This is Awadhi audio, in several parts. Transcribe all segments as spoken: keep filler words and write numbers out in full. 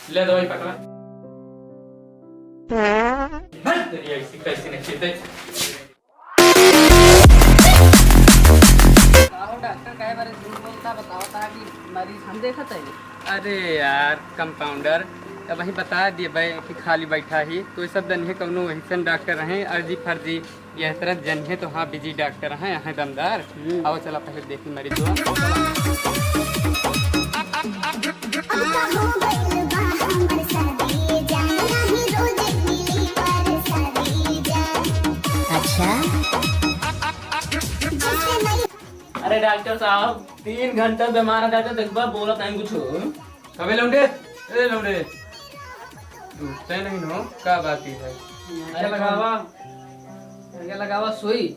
ले दवाई पकड़ा। हट, तेरी ऐसी कैसी नहीं चीजें। काहो डॉक्टर, काहे बारे झूठ बोलता, बताओ ता कि मरीज हम देखत है। अरे यार कंपाउंडर, अब वही बता दिए भाई कि खाली बैठा ही, तो ये सब दन है कौनो वैसन डॉक्टर हैं अर्जी फर्जी, यह तरह जन है तो हाँ बिजी डॉक्टर हैं, यहाँ दमदार। हम्म। आओ चला पहले देखी मरीज हुआ। अच्छा। अरे डॉक्टर साहब, तीन घंटा बीमार है, डॉक्टर देखबा, बोलत नहीं कुछ। अबे लौंडे, ए लौंडे, उठते नहीं हो, का बात है? अरे लगावा, अरे लगावा सुई।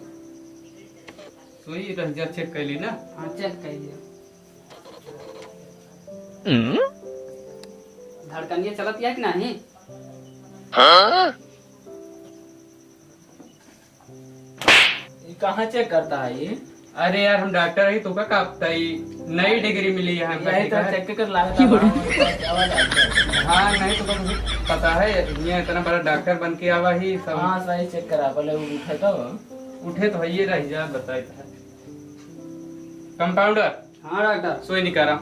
सुई रह जा, चेक कर ली ना। हाँ, चेक कर लिया। धड़कनिया चलत या कि नहीं? हाँ? ये कहाँ चेक करता है ये? अरे यार, हम डॉक्टर ही, तो का कापता ही? नई डिग्री मिली है हमका, यही ठीक तो है? चेक कर लागत है, आवाज आती है। हाँ, नहीं तो तुझे पता है, ये इतना बड़ा डॉक्टर बन के आवा ही सब। हाँ, सही चेक करा, पहले वो उठे तो। उठे तो है, ये रह जा, बताए तो है। कंपाउंडर। हाँ डॉक्टर। सुई निकारा।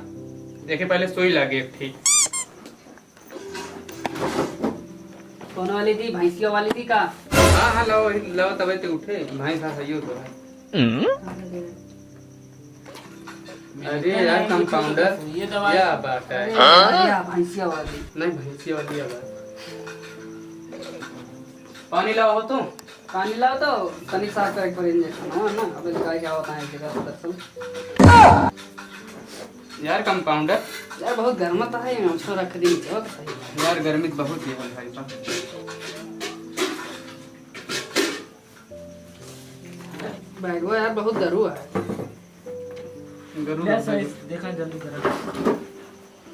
देखे पहले सुई लागे एक ठीक। कौन वाली थी? भैंसिया वाली थी का? हाँ, हाँ, लाओ, वही लाओ, तबे ते उठे। भैंस हाँ सही हो तो है। अरे यार, कंपाउंडर, ये दवाई क्या बात है? अरे यार, भैंसिया वाली। नहीं, भैंसिया वाली है बात। पानी लाओ हो तो। पानी लाओ तो, तनिक साफ करे के पड़ी इंजेक्शन, हाँ ना? अबे गाय क्या होता है, एक जगह से दरअसल। यार कंपाउंडर। यार बहुत गर्म तो है, हम तो रख दी नीचे, और सही। यार गर्मी तो बहुत ही है भाई साहब। बैगवा यार बहुत दरू है। गरू ले है सही, बैग। देखा जल्दी करा।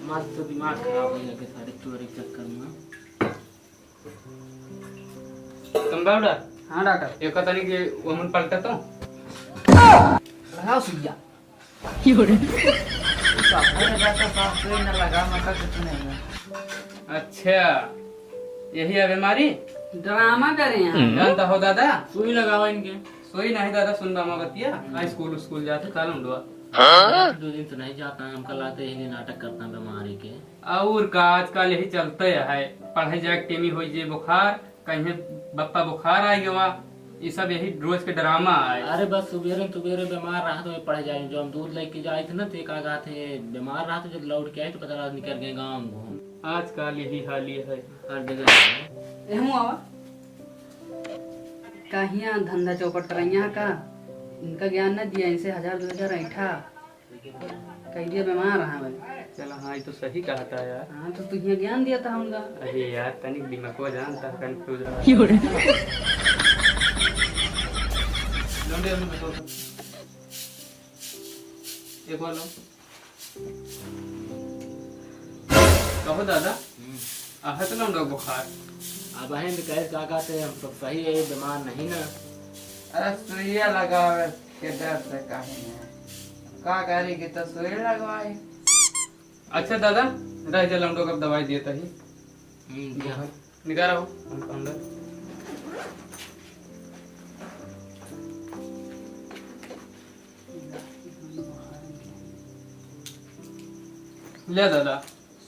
मस्त दिमाग खराब हो गया सारे चोरी के चक्कर में। कंपाउंडर। हाँ डॉक्टर। एक तनी के वमन पलटा तो। लगाओ सुइया। अरे डॉक्टर साहब, सुई न लगा, मतलब कुछ नहीं है। अच्छा, यही है बीमारी? ड्रामा करे हैं। जानता हो दादा? सुई लगावा इनके। सुई नहीं दादा, सुन बामा बतिया। हम्म। आ स्कूल, स्कूल जाते काल उंडवा। हाँ? दो दिन से नहीं जाता है, हमका लाते यही नाटक करता है बीमारी के। और का, आजकल यही चलते है, पढ़े जाए के टेमी होई जे बुखार, कहीं बप्पा बुखार आ गवा, ये सब यही रोज के ड्रामा है। अरे बस सुबेरे सुबेरे बीमार रहा तो पढ़े जाए, जो हम दूध लेके जाए थे ना, तो का कहा थे बीमार रहा तो जब लौट के आए तो पता लगा निकल गए गाँव घूम। आजकल यही हाल ये है। हर जगह है। एहू आवा। काहिया धंधा चौपट कराइया का? इनका ज्ञान न दिया, इनसे हजार दो हजार ऐठा। कह दिया बीमार रहा भाई। चला हाँ, ये तो सही कहा था यार। हाँ, तो तू यहाँ ज्ञान दिया था हमका। अरे यार, तनिक दिमागवा जानता है, कंफ्यूज रहा। लो दे, हमने बताओ तो। एक बार लो। कहो दादा, हम्म। आहे तो ना उनका बुखार। अब आहे तो कहे का कहते हैं, हम तो सही है, बीमार नहीं ना। अरे सुइया लगावे के डर से कहीं है। का करी कि तो सुई लगवाई। अच्छा दादा, रह जा लौंडो का दवाई देता ही। हम्म, दिया। निकाल आओ, अंदर। ले दादा,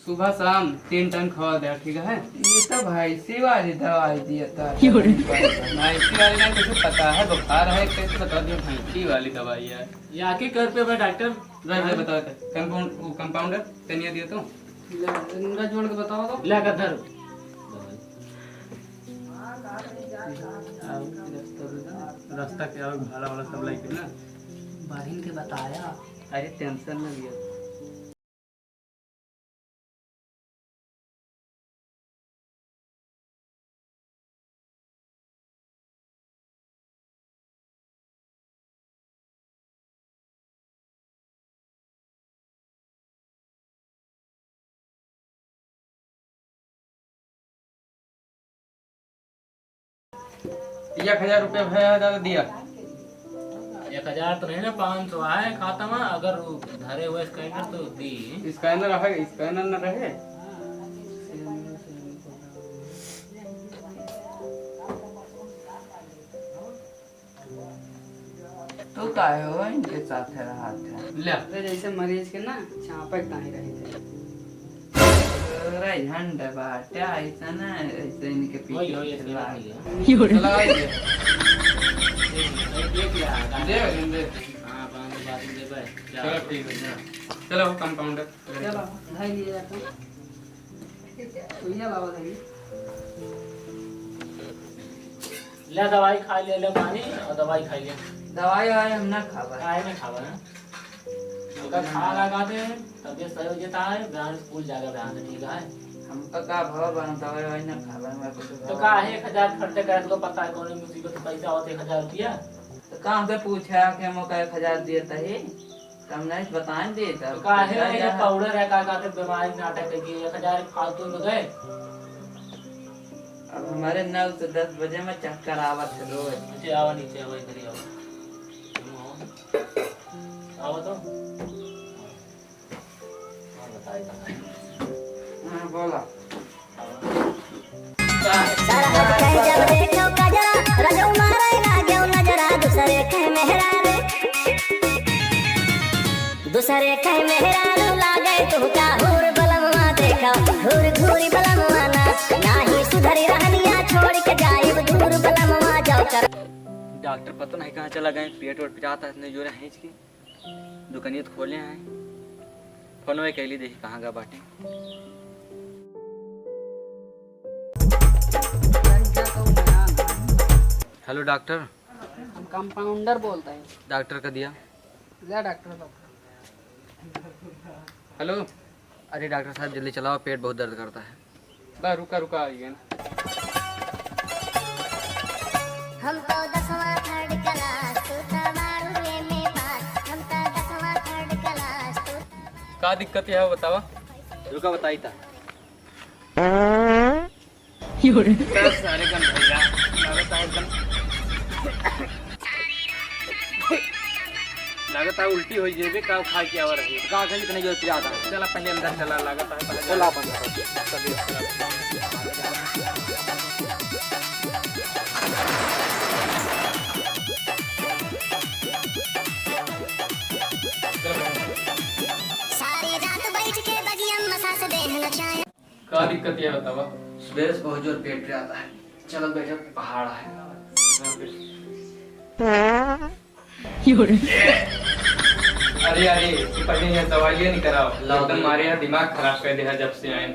सुबह शाम तीन टाइम खवा दे, ठीक है? ये तो भैंसी वाली दवाई दिया था। क्यों रे? भैंसी वाली नहीं, तुझे पता है बुखार है, कैसे बता दियो, भैंसी वाली दवाई है। या के कर पे भाई डॉक्टर? रह, रह, बता दे। कंपाउंड, वो कंपाउंडर, तनिया दियो तो। ले, इनका जोड़ के बताओ तो। ले, का धर। रास्ता के और भाला वाला सब लाइके ना। बहिन के बताया। अरे टेंशन न लियो। एक हजार रुपया भया है दादा, दिया। एक हजार तो नहीं ना, पाँच सौ आए खाता में, अगर वो धरे हुए स्कैनर तो दी। स्कैनर है, स्कैनर न रहे। काहे हो इनके साथ रहत है? ले। अरे जैसे मरीज के ना चापक ताही रहे थे। तोरा झंड बाटे, ऐसा ना, ऐसे इनके पीछे वही, वही, पीछे ऐसे लाग। नहीं है। चला, आइए। दे, दे, दे। हाँ, बांध, बांध दे भाई। चलो, ठीक है, जा। चलो, कंपाउंडर। चलो, धर लिए जाते हैं। तो ये लाओ, धर लिए। ले दवाई खा ले, ले पानी और दवाई खा ले। दवाई ववाई हम ना खाबा। काहे ना खाबा ना? अगर खा लगा दे, तबियत सही हो जाता है, बयान स्कूल जाएगा, बयान से ठीक है। हमका का भवा बा, दवाई ववाई ना खाबा, हमरा कुछ तो भवा काहे बा। एक हजार खर्चा करे, तो पता है कौन मुसीबत में पैसा होते एक हजार रुपया? तो कहाँ से पूछा कि हमका एक हजार दिए तही? तब नहीं बताएं दे, तब तो काहे जा, नहीं, जा। ये पाउडर है, का, का, तो बीमारी नाटक है कि एक हजार फालतू में गए। अब हमारे नौ से दस बजे में चक्कर आवत है रोज। नीचे आवा, नीचे आवा, इधर ही आवा। तुम आओ। आवा तो। हाँ, बताइए, बताइए। हाँ, बोला। सरहद कहीं जब देखो कजरा, रजऊ मारे लागेउ नजरा, दूसरे कहीं मेहरारू। दूसरे कहीं मेहरारू लागे तुहका, घूर बलमवा देखा, घूर घूर बलमवा ना, नाही सुधरी रहनिया छोड़ के जाइब दूर बलमवा जाओ कर। डॉक्टर पता नहीं कहाँ चला गए, पेट वोट पिरात है इतने जोरे हैं इसकी। दुकानिया तो खोले हैं, फोनवे कैली देखी कहाँ गा बाटे। हेलो डॉक्टर। हम कंपाउंडर बोलता है। डॉक्टर का दिया। जा डॉक्टर साहब। हेलो। अरे डॉक्टर साहब जल्दी चलाओ, पेट बहुत दर्द करता है। बा, रुका, रुका, आइए ना। हम तो दसवां थर्ड क्लास, तू तो मारू एमए पास। हम तो दसवां थर्ड क्लास, तू तो का दिक्कत है बतावा? रुका, बताई था। दस सारे गन भैया, लागत है एकदम, लागत है उल्टी हो जेबे, का खा के आवा रही। का खाई इतने जोर पिरात है? चला पहले अंदर चला, लागत है पहले बोला अपन। सारी रात बैठ के बगिया में सास देह नचाया। का दिक्कत है बतावा? सुबह से बहुत जोर पेट पिरात है। चलत बैठत पहाड़ है। अरे, अरे, तू पहले यहाँ दवाई ले नहीं कराओ। लाओ एकदम दे। मारे यहाँ दिमाग खराब कर दे है जब से आए।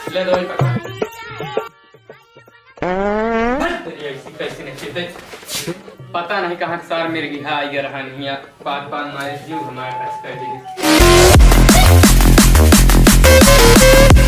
ले दवाई पकड़। तेरी ऐसी कैसी नहीं चीते। पता नहीं कहाँ के सार मेरे की हाई गर हनिया। पाँच पाँच मारे जीव हमारे पास कर दी।